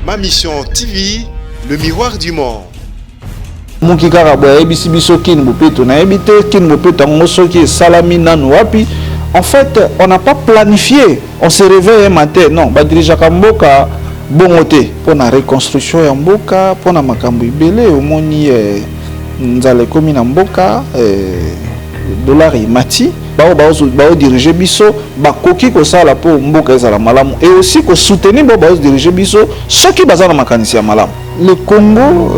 Ma Mission TV, le miroir du monde. Muki kaka boye ayebisi biso Kin Bopeto, nayebi te Kin Bopeto yango soki esalami nanu wapi. En fait, on n'a pas planifié, on se réveille un matin. Non, ba dirigeaka mboka bongo te pona reconstruction ya mboka, pona makambo ebele. Omoni nzala ekomi na mboka, dollar emati, bao bao diriger biso bakoki kosala po mboka ezala malamu et aussi ko soutenir bao bao diriger biso soki baza na makanisi ya malamu. Le Congo,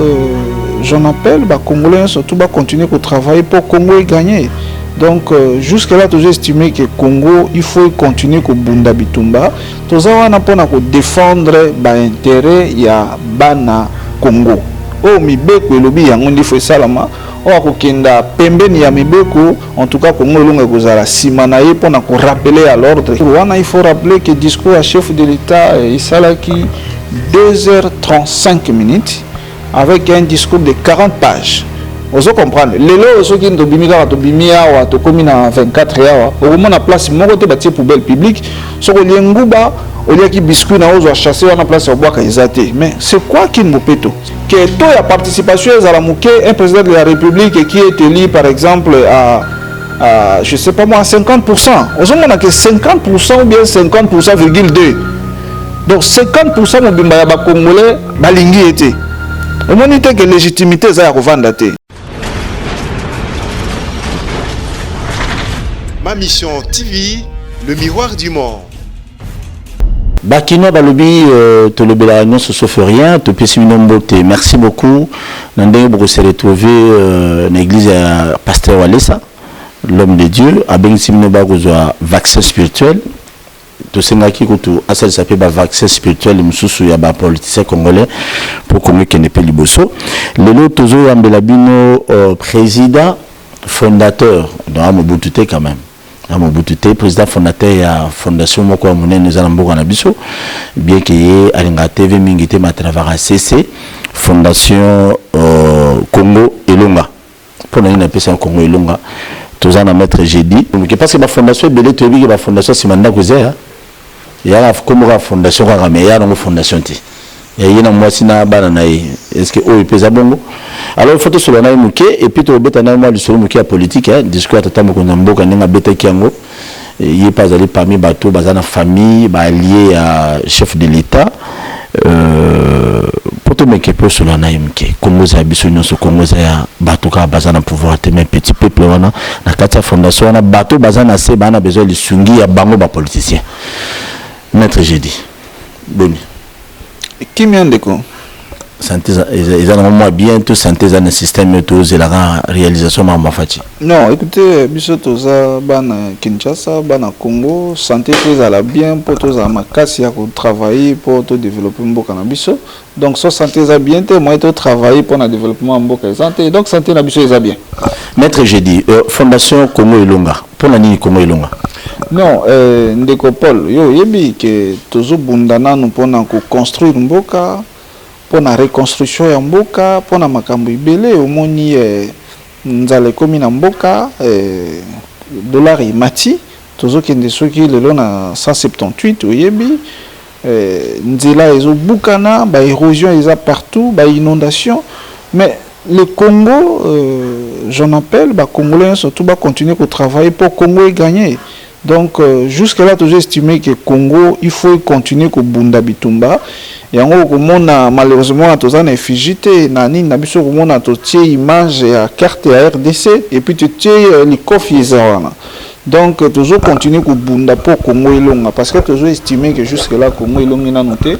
j'en appelle ba Congolais surtout ba continuer ko travailler pour Congo et gagner. Donc jusque là toujours estimé que Congo il faut continuer ko bunda bitumba. Toza wana pona ko défendre ba intérêt ya bana Congo. Oh mibeko elobi yango ndi faut esalama. Oyo akokenda pembeni ya mibeko, en tout cas Congo elonga ekozala sima na ye pona ko rappeler à l'ordre. Wana il faut rappeler que discours ya chef de l'État esalaki 2h35 minutes avec un discours de 40 pages. Ozo comprendre? Lelo soki tobimi kaka tobimi awa tokomi na 24 awa, okomona place moko te batie poubelle publique. Soki olie nguba, oliaki biscuit na ozwa chasser wana place ya kobwaka eza te. Mais c'est quoi Kin Bopeto? Que taux ya participation ezala moke, un président de la République qui est élu par exemple à je sais pas moi 50%. Ozomona que 50% ou bien 50,2%. Donc 50% mobimba ya ba Congolais balingi ete. Omoni te que légitimité eza ya kovanda te. Ma Mission TV, le miroir du monde. Bakinois balobi tolobelaka nyonso sauf rien, topesi bino mbote. Merci beaucoup na ndenge boko se retrouver na église ya Pasteur Walesa, l'homme de Dieu, abengisi bino bakozwa vaccin spirituel. Tosengaki kutu asalisa mpe ba vaccin spirituel mosusu ya ba politicien congolais pour Congo ekende mpe liboso. Lelo tozoyambela bino président fondateur, donc Mobutu te quand même, Mobutu te, président fondateur ya fondation moko ya monene eza na mboka na biso, bien que ye alingaka TV mingi te, mais atravers CC Fondation Congo Elonga. Mpona nini napesa Congo Elonga? Toza na maître Jeudi, parce que ba fondation ebele toyebi ke ba fondation nsima ndako eza ya yaka kombo kaka fondation kaka, mais eya nango fondation te, ye na mwasi na bana na ye. Est ce que oyo mpe eza bongo? Alors il faut tosolola na ye moke et puis tobeta na ye mwa lisolo moke ya politique, discours ya tata mokonzi ya mboka ndenge abetaki yango. Ye mpe azali parmi bato baza na famille baallié ya chef de l'État, po tomeke mpe osolola na ye moke. Kongo eza ya biso nyonso, Kongo eza ya bato kaka baza na pouvoir te, mais petit peuple wana na kati ya fondation wana, bato baza na se baa na besoin lisungi ya bango bapoliticien. Maître Jeudi, boni? Kimia ndeko. Santé eza nango mwa bien to santé eza na système oyo tozelaka réalisation makambo afati? Non, écoutez, biso toza bana Kinshasa, bana Congo, santé mpo ezala bien, mpo tozala makasi ya kotravailler mpo todévelopper mboka na biso. Donc so santé eza bien te, moyen totravailler mpo na développement ya mboka eza te. Donc santé na biso eza bien. Maître Jeudi, fondation Congo Elonga, mpona nini Congo Elonga? Non, ndeko Paul, yo oyebi ke tozobunda nanu mpona koconstruire mboka, mpona reconstruction ya mboka, mpona makambo ebele. Omoni nzala ekomi na mboka, dollar emati, tozokende soki lelo na 178. Oyebi nzela ezobukana, baérosion eza partout, bainondation. Mais le Congo, j'en appelle bacongolais surtout bacontinue kotravailler pour Congo egagner. Donc jusque là toujours estimé que Congo il faut continuer kobunda bitumba yango. Okomona malheureusement toza na effigie te na nini na biso. Okomona totie image ya carte ya RDC et puis totie likofi eza wana. Donc tozo continuer kobunda mpo Congo elonga, parce que tozo estime que jusque là Congo elongi nanu te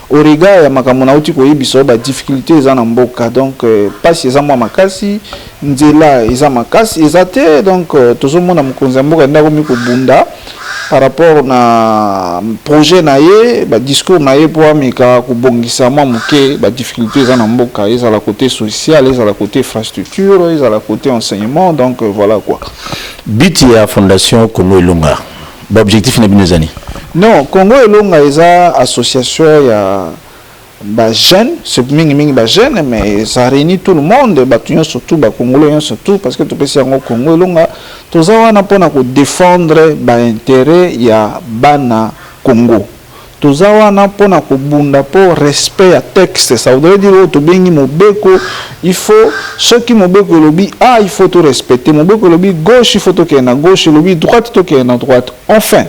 au regard ya makambo nauti koyebisa oyo. Badifficulté eza na mboka, donc mpasi eza mwa makasi, nzela eza makasi eza te. Donc tozomona mokonzi ya mboka nde akomi kobunda par rapport na projet na ye, badiscours na ye, mpo ameka kobongisa mwa moke badifficulté eza na mboka, ezala côté social, ezala côté infrastructure, ezala côté enseignement. Donc voilà quoi. But ya fondation Congo Elonga, baobjectif na bino ezani? Non, Congo Elonga eza association ya bajeune, c'est mingimingi bajeune, mais ça réunit tout le monde, bato nyonso tout, bacongolais nyonso tout, parce que topesi yango Congo Elonga. Toza wana mpona kodéfendre baintérêt ya bana Congo. Toza wana mpona kobunda mpo respect ya texte. Ça voudrait dire oyo tobengi mobeko. Il faut, soki mobeko elobi A, il faut torespecte. Mobeko elobi gauche, il faut tokende na gauche. Elobi droite, tokende na droite. Enfin,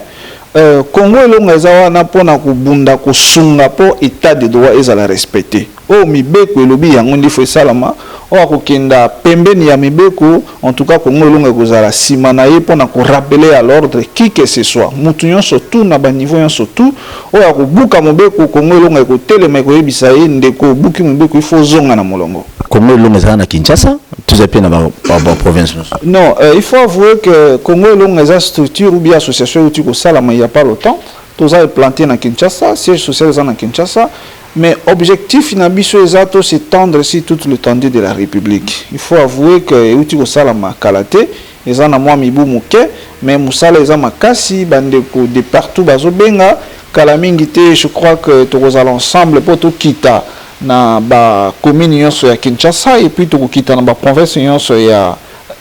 Congo Elonga eza wana mpona kobunda, kosunga mpo état de droit ezala respecté. Oyo mibeko elobi, yango nde faut esalama. Oyo akokenda pembeni ya mibeko, en tout cas Congo Elonga ekozala nsima na ye mpona korappeler à l'ordre qui que ce soit, mutu nyonso tu na baniveau nyonso tu oyo akobuka mobeko. Congo Elonga ekotelema, ekoyebisa ye: "Ndeko, obuki mobeko, il faut ozonga na molongo." Congo Elonga ezala na Kinshasa, toza mpe na baprovince nyonso? Non, il faut avouer que Congo Elonga eza structure ou bien association euti kosalama il y a pas longtemps. Toza implanté na Kinshasa, siège social eza na Kinshasa, mais objectif na biso eza to s'étendre sur toute l'étendue de la République. Il faut avouer que euti kosalama kala te, eza na mwa mibu moke, mais mosala eza makasi. Bandeko de partout bazobenga. Kala mingi te, je crois que tokozala ensemble mpo tokita na bacommune nyonso ya Kinshasa et puis tokokita na baprovince nyonso ya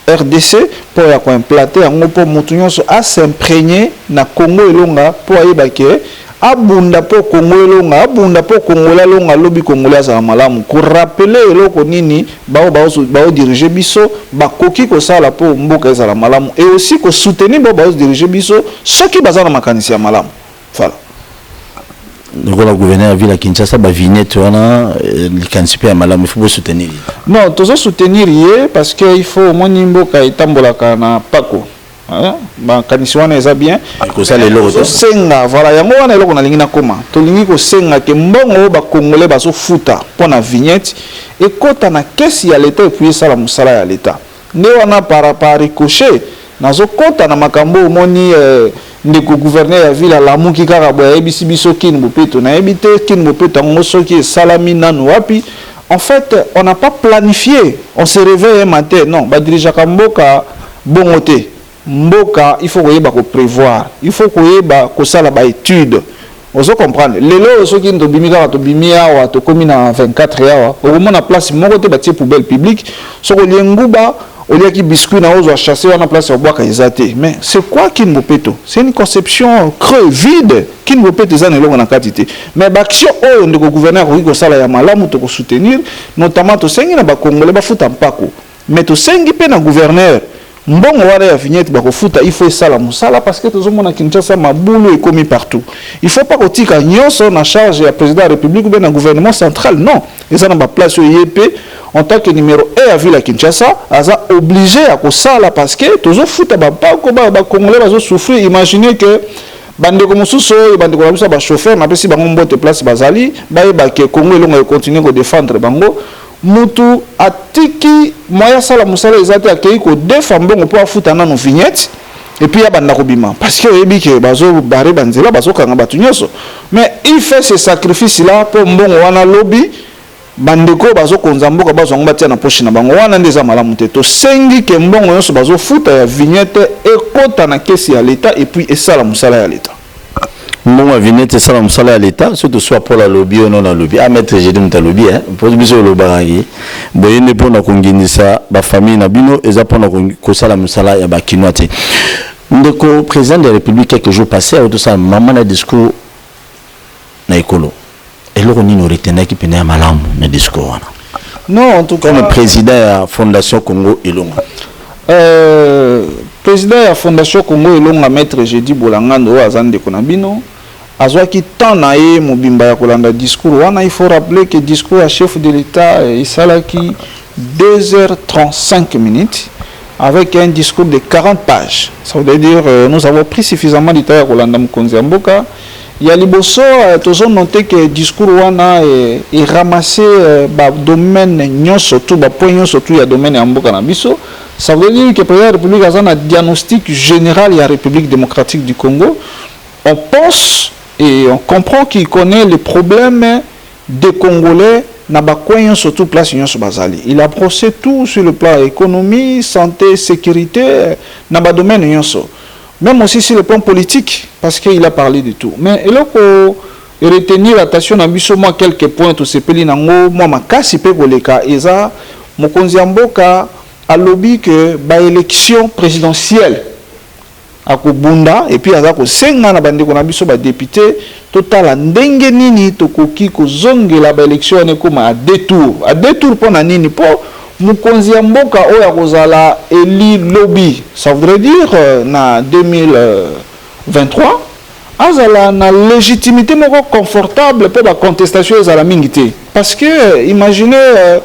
RDC mpo ya koimplanter yango, mpo motu nyonso as'imprégner na Congo Elonga, mpo ayeba ke abunda mpo Kongo elonga, abunda mpo Kongola alonga alobi Kongola azala malamu. Korappeler eloko nini bao baodiriger biso bakoki kosala mpo mboka ezala malamu, et aussi kosoutenir bao baodiriger biso soki baza na makanisi ya malamu. Voilà. Lokola gouverneur ya ville ya Kinshasa, bavignette wana, likanisi mpe ya malamu, il faut bosoutenir ye? Non, tozosoutenir ye parce que il faut, omoni, mboka etambolaka na pako. Makanisi wana eza bien. Kosala eloko te. Tosenga, voilà, yango wana eloko nalingi nakóma. Tolingi kosenga ke mbongo oyo bakongolais bazofuta mpo na vignette ekɔta na caisse ya leta et puis esala mosala ya leta. Nde wana par ricochet nazokɔta na makambo. Omoni, ndeko gouverneur ya ville alamuki kaka boye, ayebisi biso Kin Bopeto. Nayebi te Kin Bopeto yango soki esalami nanu wapi. En fait, on n'a pas planifié, on se réveille un matin. Non, badirigeaka mboka bongo te. Mboka, il faut koyeba koprévoir, il faut koyeba kosala baétude. Ozo comprendre? Lelo oyo, soki tobimi kaka, tobimi awa, tokómi na 24 awa, okomona place moko te batie poubelle publique. Soki olie nguba, oliaki biscuit na, ozwa chasse wana, place ya kobwaka eza te. Mais c'est quoi Kin Bopeto? C'est une conception creux, vide. Kin Bopeto eza na eloko na kati te. Mais baaction oyo ndeko gouverneur akoki kosala ya malamu, tokosoutenir. Notamment tosengi na bakongolais bafuta mpako, mais tosengi mpe na gouverneur, mbongo wana ya vignette bakofuta, il faut esala mosala, parce que tozomona Kinshasa mabulu ekomi partout. Il faut pas kotika nyonso na charge ya président ya République ou bien na gouvernement central. Non, eza na baplace oyo ye mpe en tant que numéro 1 ya ville ya Kinshasa aza obligé ya kosala, parce que tozofuta bampako, bakongolais bazosouffrir. Imaginez que bandeko mosusu oyo, bandeko na biso ya bachauffeur, napesi bango mbote place bazali, bayeba ke Congo Elongo econtinue kodéfendre bango. Mutu atiki moyen asala mosala eza te, akei kodefa mbongo mpo afuta nano vignette et puis abanda kobima, parce que oyebi ke bazobare banzela, bazokanga bato nyonso. Mais il fait ce sacrifice là mpo mbongo wana, lobi bandeko oyo bazokonza mboka bazwa yango, batia na poche na bango. Wana nde eza malamu te. Tosengi ke mbongo nyonso bazofuta ya vignette ekɔta na caisse ya leta et puis esala mosala ya leta. Mbongo ya vignette esala mosala ya leta. So toswa Paul alobi oyo nono alobi a maître Gedi, moto alobi mpo biso olobakaki boye nde mpona kongindisa bafamille na bino, eza mpona kosala mosala ya bakinois te. Ndeko président de la République, quelques jours passé, aotosala mama na discours na ekolo. Eloko nini oretenaki mpena ya malamu na discours wana? Non, en tout cas, comme président ya Fondation Congo Elonga. Président ya Fondation Congo Elonga, maître Jedi Bolangando, oyo aza ndeko na bino, azwaki temps na ye mobimba ya kolanda discours wana. Il faut rappeler que discours ya chef de l'État esalaki 2h35 minutes avec un discours de 40 pages. Ça veut dire nous avons pris suffisamment de temps ya kolanda mokonzi ya mboka. Ya liboso, tozonote ke discours wana eramasse badomaine nyonso tu, bapoint nyonso tu ya domaine ya mboka na biso. Ça veut dire que président de la République aza na diagnostic général ya République démocratique du Congo. On pense et on comprend qu'il connaît les problèmes des Congolais na bacoin nyonso tu, place nyonso bazali. Il a brossé tout sur le plan économie, santé, sécurité, na badomaine nyonso, même aussi sur le plan politique, parce qu'il a parlé de tout. Mais eloko retenir attention na biso, mwa quelques points tosepeli nango mwa makasi mpe koleka, eza mokonzi ya mboka alobi ke baélection présidentielle Akobunda et puis aza kosenga na bandeko na biso badéputé, totala ndenge nini tokoki kozongela baélection wana ekóma à deux tours. À deux tours mpo na nini? Mpo mokonzi ya mboka oyo akozala élu lobi, ça voudrait dire na 2023, azala na légitimité moko confortable mpe bacontestation ezala mingi te. Parce que imaginez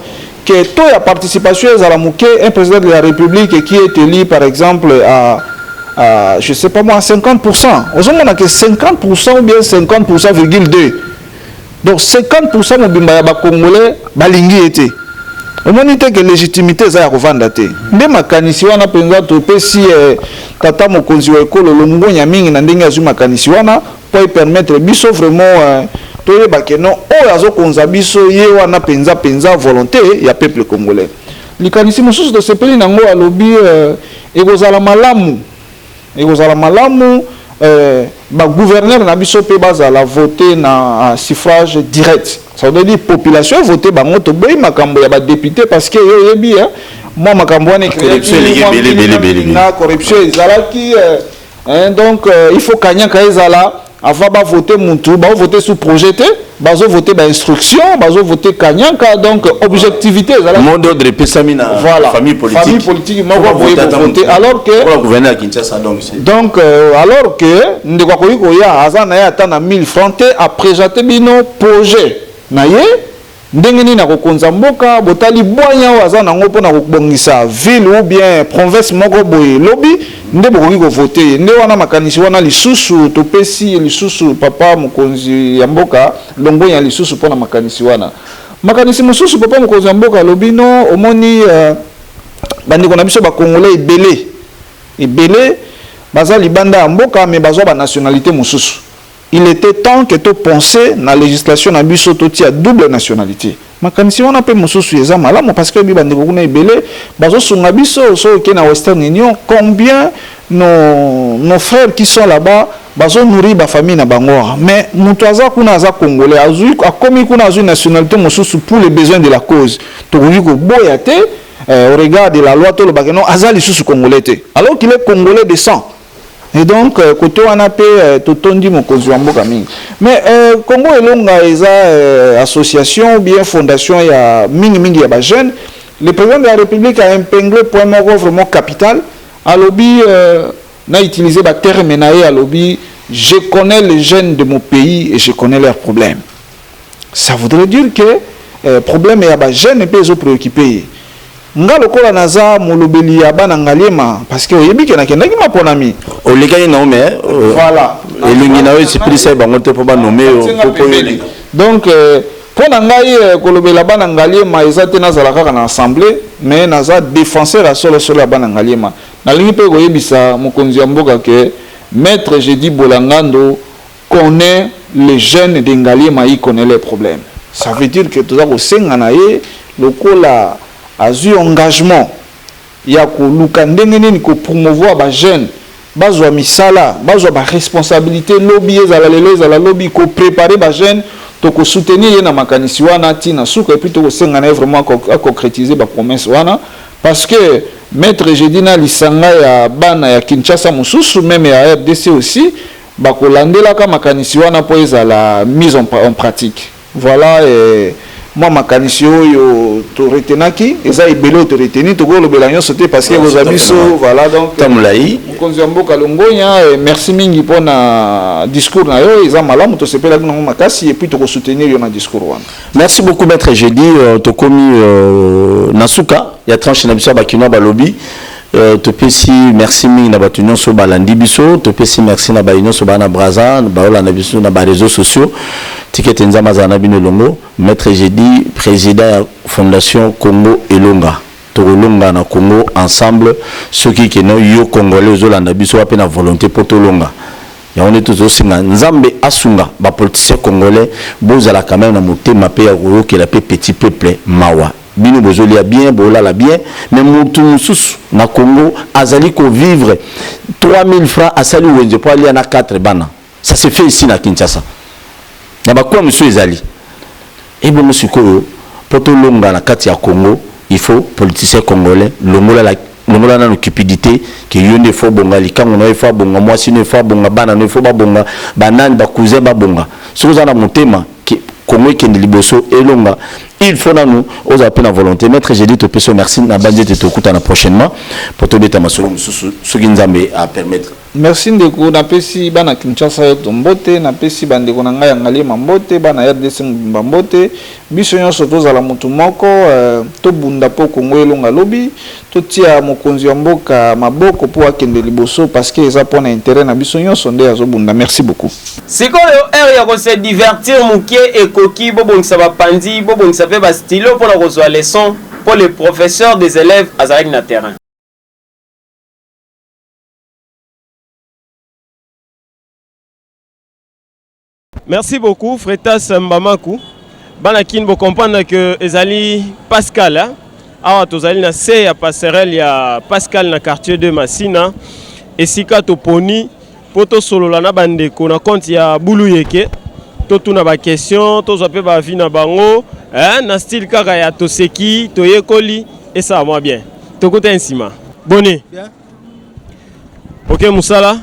que taux ya participation ezala moke, un président de la République qui est élu par exemple à, je sais pas moi, 50%, ozomona ke 50% ou bien 50% virgule 2, donc 50% mobimba ya bacongolais balingi ye te. Omoni te ke légitimité eza ya kovanda te? Nde makanisi wana mpenza topesi tata mokonzi wa ekolo longonya mingi na ndenge azwi makanisi wana mpo epermettre biso vraiment toyeba ke non, oyo azokonza biso, ye wana mpenza mpenza volonté ya peuple congolais. Likanisi mosusu tosepeli nango, alobi ekozala malamu, ekozala malamu bagouverneur na biso mpe bazala vote na suffrage direct, ça veut dire population vote bango. Toboyi makambo ya badéputé parce que yo oyebi mwa makambo wana. Corruption. Corruption ezalaki hein, donc il faut kanyaka ezala avant bavote mutu. Baovote sous projet te, bazovote bainstruction, bazovote kanyaka, donc objectivité ezalaki. Mot d'ordre epesami na voilà. Famille politique. Famille politique moko boye bovote, alors que pour gouverneur ya Kinshasa, donc c'est donc alors que ndeko akoki koya, aza na ye ata na 1000 francs te, aprésente bino projet na ye, ndenge nini akokonza mboka. Botali bwanya oyo aza nango mpona kobongisa ville ou bien province moko boye lobi, nde bokoki kovote ye. Nde wana makanisi wana lisusu topesi lisusu papa mokonzi ya mboka longonya lisusu mpona makanisi wana. Makanisi mosusu, papa mokonzi ya mboka alobi no, omoni bandeko na biso bakongolais ebele ebele baza libanda ya mboka, me bazwa banationalité mosusu. Il était temps que topense na législation na biso, totia double nationalité. Makanisi wana mpe mosusu eza malamu parce que oyebi, bandeko kuna ebele bazosunga biso. So oke na Western Union, combien nos frères qui sont là-bas bazonourrir bafamille na bango? Mais moto aza kuna, aza congolais, azwi, akomi kuna, azwi nationalité mosusu pour les besoins de la cause. Tokoki koboya te au regard de la loi, tolobaka non, aza lisusu congolais te, alors qu'il est congolais de sang. Et donc côté wana mpe totondi mokonzi wa mboka mingi. Mais Congo Elonga eza association ou bien fondation ya mingimingi ya bajeune. Le président de la République a épinglé point moko vraiment capital. Alobi na utiliser baterme na ye, alobi: "Je connais les jeunes de mon pays et je connais leurs problèmes." Ça voudrait dire que problème ya bajeune mpe ezopréoccupe ye. Nga lokola naza molobeli ya bana Ngaliema, parce que oyebi ke nakendaki maponami. Olekaki na yo, mais voilà. Elongi na yo esepelisa ye bango te mpo banome yo mpo yo oleka. Donc mpo na ngai kolobela bana Ngaliema eza te nazala kaka na assemblée, mais naza défenseur ya solosolo ya bana Ngaliema. Nalingi mpe koyebisa mokonzi ya mboka ke maître Jeudi Bolangando connaît les jeunes de Ngaliema, il connaît les problèmes. Ça veut dire que toza kosenga na ye, lokola azwi engagement ya koluka ndenge nini kopromouvoir bajeune, bazwa misala, bazwa baresponsabilité lobi, ezala lelo, ezala lobi, koprépare bajeune, tokosoutenir ye na makanisi wana ntina suka. Et puis tokosenga na ye vraiment aconcrétiser bapromesse wana, parce que maître Jeudi na lisanga ya bana ya Kinshasa mosusu, même ya RDC aussi, bakolandelaka makanisi wana mpo ezala mise en pratique. Voilà mwa makanisi oyo toretenaki. Eza ebele oyo toreteni, tokolobela nyonso te parce que ekozwa biso, voilà, donc Molai. Mokonzi ya mboka longonya, merci mingi mpona discours na yo, eza malamu, tosepelaki nango makasi et puis tokosoutenir yo na discours wana. Merci beaucoup, maître Jeudi. Tokomi na suka ya tranche na biso ya bakinois balobi. Topesi merci mingi na bato nyonso balandi biso. Topesi merci na bato nyonso baa na Braza, baolanda biso na baréseaux sociaux. Tikete Nzambe azala na bino elongo. Maître Jeudi, président ya fondation Congo Elonga. Tokolonga na Congo ensemble soki keno yo congolais ozolanda biso wape na volonté mpo tolonga. Yango nde tozosenga Nzambe asunga bapoliticien congolais, bozala quand même na motema mpe ya koyokela mpe petit peuple mawa. Bino bozolia bien, bolala bien, mais motu mosusu na Congo azali kovivre 3000 francs, asali wenze mpo alia na 4 bana. Ça se fait ici na Kinshasa, na bacoin mosusu ezali ebongo. Sikoyo mpo tolonga na kati ya Congo, il faut politicien congolais longola la Longola nanu cupidite que yo nde faut obonga, likangu na yo il faut abonga, mwasi no il faut abonga, bana no il faut babonga, ba nani ba cousins babonga. Soki oza na motema que Congo ekende liboso elonga, il faut nanu ozala pe na volonte. Maitre Jeudi topesi yo merci, nabanzi ete tokutana prochainement po tobeta masolo mosusu soki Nzambe a permettre. Merci ndeko, napesi bana Kinshasa yoto mbote, napesi ba ndeko na ngai ya Ngaliema mbote, bana rdc mobimba mbote, biso nionso tozala mutu moko, tobunda po Congo elonga lobi, totia mokonzi ya mboka maboko po akende liboso parce que eza pona interet na biso nionso nde azobunda merci beaucoup. Sikoyo heure ya ko se divertir mukie ekoki, bobongisa ba panzi, bobongisa pe ba stylo pona kozua leçon po le professeur des elèves azalaki na terrain. Merci beaucoup Fretas Mbamaku. Bana kin bo comprendre que ezali Pascal hein? Awa tozali na se ya passerelle ya Pascal na quartier 2 Masina. Esika toponi po tosolola na bandeko na compte ya Buluyeke. Totuna ba question, tozwa pe ba avis na bango hein? Na style kaka ya toseki, toyekoli esala mwa bien. Tokutani nsima. Boni? Bien. Ok musala?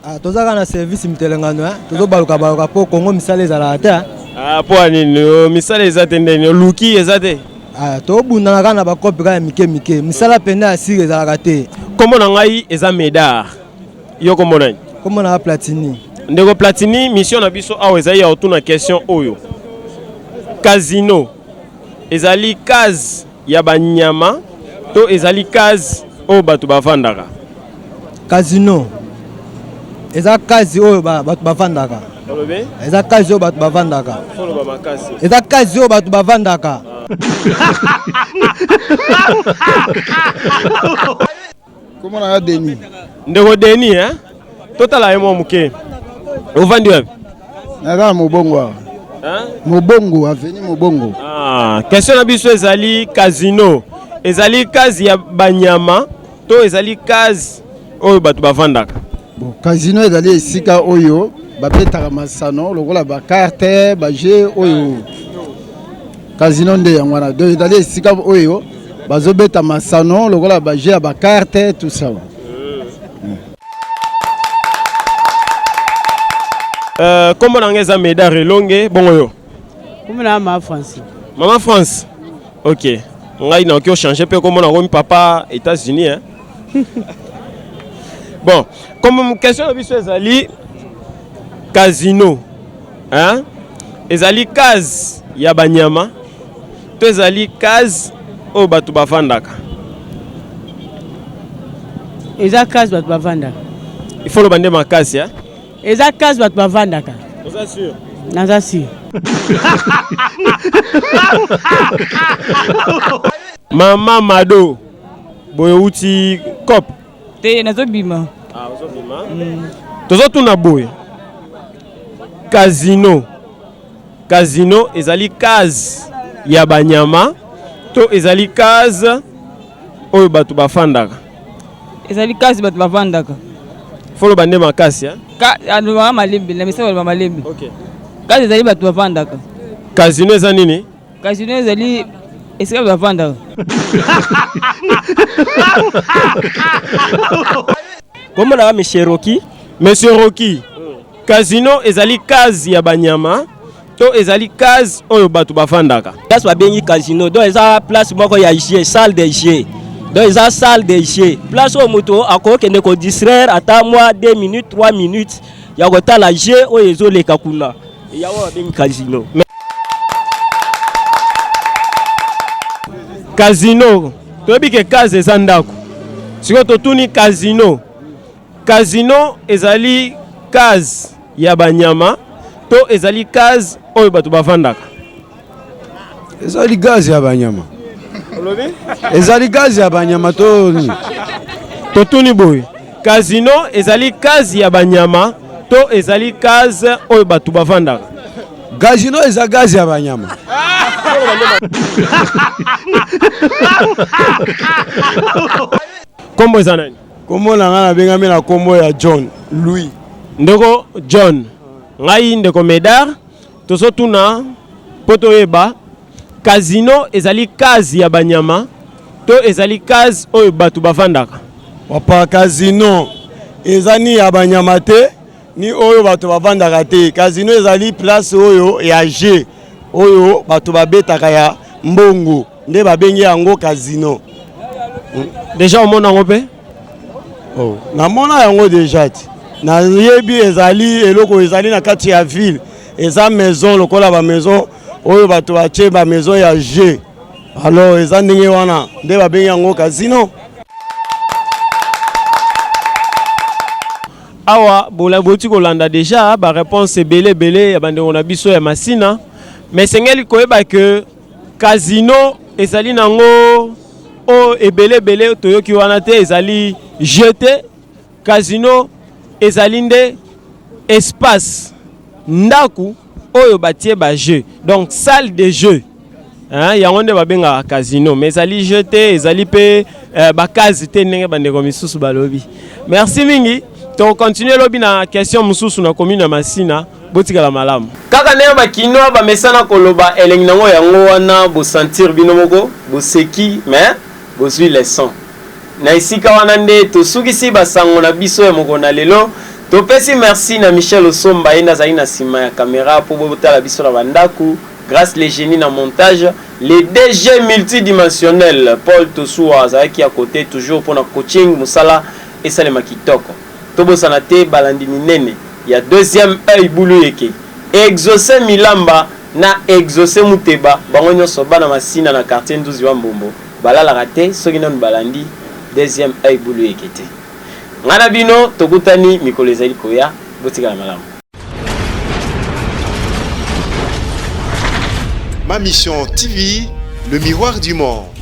Ah, toza kaka na service mitelengano eh? Tozobaluka baluka po Congo misala ezalaka te. Ah, po ya nini? Oh, misala eza te ndeni oluki eza te? Ah, tobundana kaka na bakope kaka ya mike mike, misala pene ya sire ezalaka te. Kombo na ngai eza Medard. Yo kombo nani? Kombo na Platini. Ndeko Platini, mission na biso awa ezali ya kotuna question oyo. Casino ezali case ya ba nyama to ezali case oyo bato bavandaka? Casino eza case oyo bato bavandaka. Olobi? Eza case oyo bato bavandaka. Oloba makasi. Eza case oyo bato bavandaka. Kombo na nga Denis. Ndeko Denis hein? Totala ye mwa moke. Ovandi wapi? Naza na Mobongo awa. Hein? Mobongo, avenue Mobongo. Ah, question na biso ezali casino. Ezali case ya banyama to ezali case oyo bato bavandaka? Bon, casino ezali esika oyo babetaka masano lokola ba carte, ba jeu oyo casino nde yango wana. Donc ezali esika oyo bazobeta masano lokola ba jeu ya ba carte tout ça. Euh, kombo na ngai eza Medard Elonge, bongo yo? Kombo na Mama France. Mama France. OK. Ngai nakoki ochange mpe kombo na komi papa États-Unis hein. Bon, comme question na biso ezali casino hein? Ezali case ya banyama to ezali case oyo bato bavandaka? Eza case bato bavandaka. Il faut loba nde makasi hein? Eza case bato bavandaka. Oza sûr? Naza sûr. Mama Mado, boye outi cop? Te, nazobima. Ah, ozobima. Tozotuna boye. Casino. Casino ezali case ya banyama to ezali case oyo bato bafandaka? Ezali case bato bafandaka. Foloba nde makasi hein? Ka alobaka malembe na misala baloba malembe. Okay. Case ezali bato bafandaka. Casino eza nini? Casino ezali esika bato bafandaka. Kombo na nga Monsieur Rocky. Monsieur Rocky, casino ezali case ya banyama to ezali case oyo bato bafandaka? Place babengi casino, donc eza place moko ya jeu, salle de jeu. Donc eza salle de jeu, place oyo moto akokende ko distraire ata mwa 2 minutes 3 minutes ya kotala jeu oyo ezoleka kuna. Yango babengi casino. Casino, toyebi ke case eza ndako. Sikoyo totuni casino. Casino ezali case ya banyama to ezali case oyo bato bavandaka? Ezali gaz ya banyama. Olobi? Ezali gaz ya banyama to nini? Totuni boye, casino ezali case ya banyama to ezali case oyo bato bavandaka? Casino eza gaz ya banyama. Kombo eza nani? Kombo na ngai nabengami na kombo ya John Louis. Ndeko John, ngai ndeko Medard, tozotuna mpo toyeba casino ezali case ya banyama To ezali case oyo bato bavandaka? Papa, casino eza ni ya banyama te, ni oyo bato bavandaka te. Casino ezali place oyo ya jeu, oyo bato babetaka ya mbongo, nde babengi yango casino. Déjà omona yango mpe? Oh, namona yango déjà ti nayebi ezali eloko ezali na kati ya ville, eza maison lokola ba maison oyo bato batie ba maison ya jeu. Alors eza ndenge wana nde babengi yango casino. Awa boti kolanda déjà ba réponse ebele ebele ya bandeko na biso ya Masina, mais esengeli koyeba ke casino ezali nango oyo ebele ebele toyoki wana te, ezali jeu te. Casino ezali nde espace, ndako oyo batie ba jeu, donc salle de jeu. Hein, yango nde babengaka casino, mais ezali jeu te, ezali mpe bakazi te ndenge bandeko misusu balobi. Merci mingi, tokontinue lobi na question mosusu na commune ya Masina. Botikala malamu. Kaka ndenge bakinois bamesana koloba, elengi nango yango wana. Bosentir bino moko, boseki, mais bozwi leçon. Na esika wana nde tosukisi basango na biso ya mokolo na lelo. Topesi merci na Michel Osomba, ye nde azali na nsima ya kamera mpo botala biso na bandako. Grâce le génie na montage, le DG multidimensionnel Paul Tosua azalaki à côté toujours mpona coaching, mosala esalema kitoko. Tobosana te balandi minene ya Deuxième Œil Buluyeke, Exaucé Milamba na Exaucé Muteba, bango nyonso bana Masina na quartier Nduzi wa Mbombo, balalaka te soki nanu balandi Deuxième Œil Buluyeke te. Ngai na bino tokutani mikolo ezali koya, botikala malamu. Ma Mission TV, le miroir du monde.